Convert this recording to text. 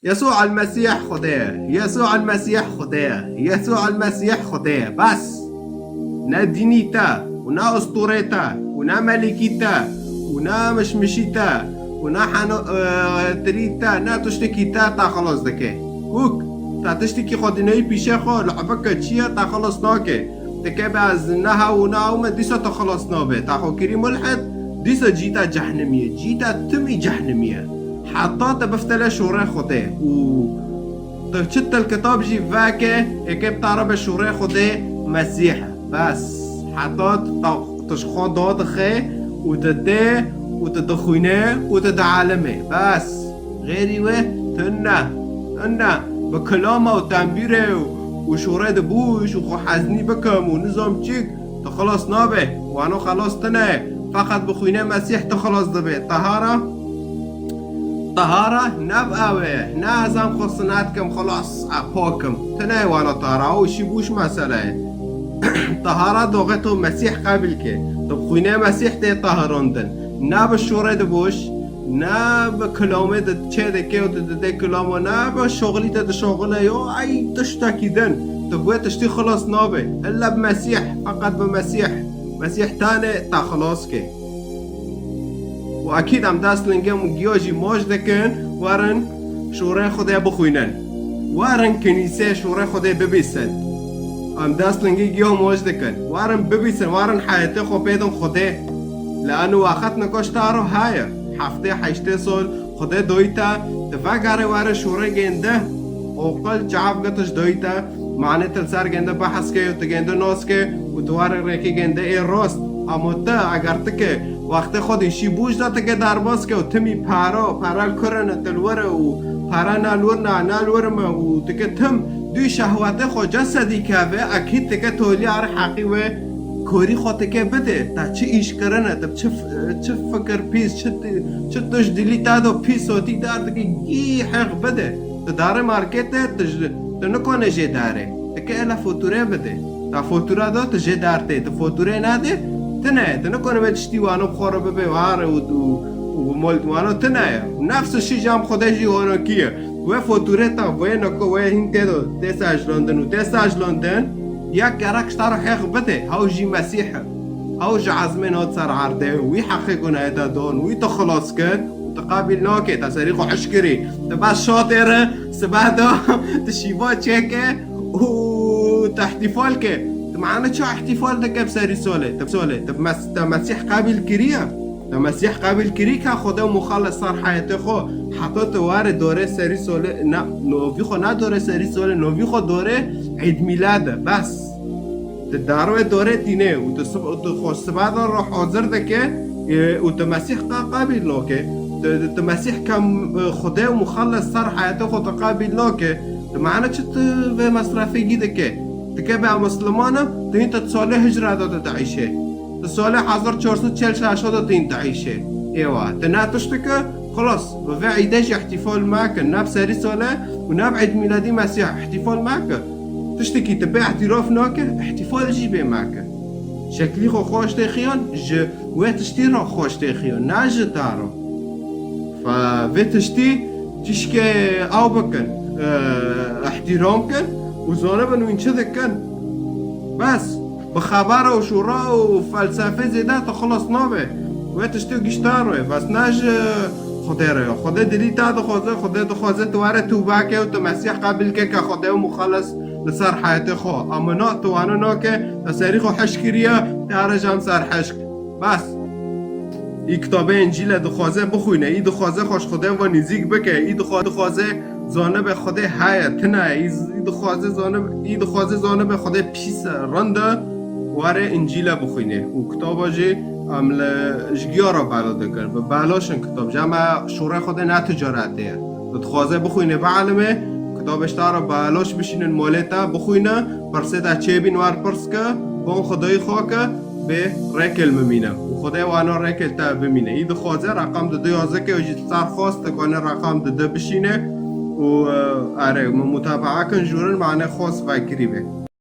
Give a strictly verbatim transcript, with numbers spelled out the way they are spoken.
Yesû el-Mesîh Xwedê ye. Yesû el-Mesîh Xwedê ye. Yesû el-Mesîh Xwedê ye. Bes. Ne dînî te û ne ustûrê te û ne melîkî te û ne mişmişî te û ne heno-, e, tirî te, ne tiştekî te, te xilas dike. Kûk, te tiştekî xwedîneyî pîşê xwe, lûbeke çi ye, te xilas nake. Te ke be ez ne hew û ne hew me, dîsa te xilas nabe. Te xwe kirî mulhid, dîsa cî te cehnimî ye. Cî te timî cehnimî ye. Heta te biftele şûrê Xwedê û tu çi til kitab jî veke, êkê bi te re be şûrê Xwedê Mesîh e. Bes, heta tu ta-, tu ji xwe dadixe û tu dê û tu dixwîne û tu dielime. Bes, xêrî wê tune, tune. Bi kilama û tembîrê û, û şûrê dibûş û xwe heznî bikim û nizam çîk, tu xilas nabe. Wano xelas tune ye. Feqet bi xwînê Mesîh tu xilas dibe. Tahara, tahara nev ew e. Ne ez em xwe sinet kim, xilas, e, pak im. Tune ye wano tahara. Ew şî bûş mesele ye. Tahara doxê tu Mesîh qebîl ke. Tu bi xwînê Mesîh tê tahirandin. Ne bi şûrê dibûş, ne bi kilamê di çê dike û di dide kilama, ne bi şoxilî te dişoxile yo, ey tiştekî din. Tu bi wê tiştî xilas nabe. Illa bi Mesîh, feqet bi Mesîh. Mesîh tenê te xilas ke. Û ekîd em dest lingê giya jî maç dikin, werin şûrê Xwedê bixwînin. Werin kinîsê şûrê Xwedê bibîsin. Em dest lingê giya maç dikin. Werin bibîsin, werin heyetê xwe pêdin Xwedê. Li eno wexet nikoş te ro heye. Heftê heştê sol Xwedê doyî te, tu vegerê were şûrê gênde. Oqil çav gitiş doyî te. Mane tu li ser gênde behs ke û tu gênde nas ke û tu were rêkê gênde ê rast. Ama tu eger tu ke wextê xwe dî şî bûj de tu ke derbas ke û timî para, para li kurine tu li were û para ne li wir ne, ne li wir me û tu ke tim dû şehwetê xwe cesedî keve, ekîd tu ke tolî are heqî wê korî xwe tu ke bide. Te çi îş kirine, tu çi f-, çi fikir pîs, çi ti-, çi tu ji dilî te do pîs sotî dar tu ke gî heq bide. Tu darê marketê, tu ji, tu nikone jê darê. Tu ke ele fotûrê bide. Ta fotûra do, tu jê dar tê. Tu fotûrê nadê, tine ye. Tu nikone vê tiştî wano bi xwe re bibe ware û, û, û bi mol wano tine ye. Û nefs şî cam Xwedê jî wano kî ye. Wê fotûrê ta, wê nako, wê hîn tê do, tê sejlandin û tê sejlandin. Yek gerek ji te re heq bide, hew jî Mesîh e. Ew ji ezmên hat ser erdê, wî heqê gunehê te don, wî tu xilas kir û tu qebîl nake, te serî xwe hişk kirî. Tu bes şatê re, sibe de, tu şîva çêke û tu ihtifal ke. Tu mane çi ihtifal dike bi serî solê? Tu solê, tu mes-, te Mesîh qebîl kiriye. Te Mesîh qebîl kirî ka Xwedê û Muxelles ser heyetê xwe. Heta tu were dorê serî solê, ne, novî xwe ne dorê serî solê, novî xwe dorê Îd Mîlad e. Bes. Tu darwê dorê tîne û tu sib-, tu xwe sibe de re hazir dike, e, û tu Mesîh qa-, qebîl nake. Tu, tu Mesîh ka, e, Xwedê û Muxelles ser heyetê xwe tu qebîl nake. Tu mane çi tu vê mesrefê gî dike? Tu ke be Musliman e, tu hîn tu salê hicra de tu diîşe. Tu salê hezar çar sed çel şeş de tu hîn diîşe. Êwa, tu ne tişt dike, xilas, bi vê îdê jî ihtifal mekin. Ne bi serî sole û ne bi Îd Mîladî Mesîh ihtifal mekin. Tiştekî tu pê îtîraf nake, îhtîfal jî pê meke. Şeklî xwe xweş tê xiyan, ji wê tiştî re xweş tê xiyan, ne ji te re. Fe vê tiştî tişkê ew bikin, e, îhtîram kin û zanibin wîn çi dikin. Bes, bi xebera û şûra û felsefê zêde tu xilas nabe. Wê tiştî gişta re, bes ne ji Xwedê re ye. Xwedê dilî te dixwaze, Xwedê dixwaze tu were tûbe ke û tu Mesîh qebîl ke ke Xwedê û Muxelles li ser heyetê xwe. Ama na, tu wana nake, te serî xwe hişk kiriye, te are jam ser hişk. Bes. Î kitabê Încîle dixwaze bixwîne, î dixwaze xwe ji Xwedê ve nîzîk bike, î dixwa-, dixwaze zanibe Xwedê heye, tune ye, î z-, î dixwaze zanibe, î dixwaze zanibe Xwedê pîs e, rind e, were Încîle bixwîne. Û kitaba jî em li, ji giya re bela dikin. Bi belaş in kitab. Ji em e şûrê Xwedê ne ticaretê ye. Tu dixwaze bixwîne, bielime, kitabê ji te re belaş bişînin malê te, bixwîne, pirsê te çêbîn wer pirs ke, bon Xwedayî xwe ke, bê rêkê li min mîne. Û Xwedê wana rêkê li te bimîne. Î dixwaze reqam di du yazike û jî ser xwest dikane reqam di du bişîne. Û, e, erê, min mutabaa kin jûrin mane xwest vekirî be.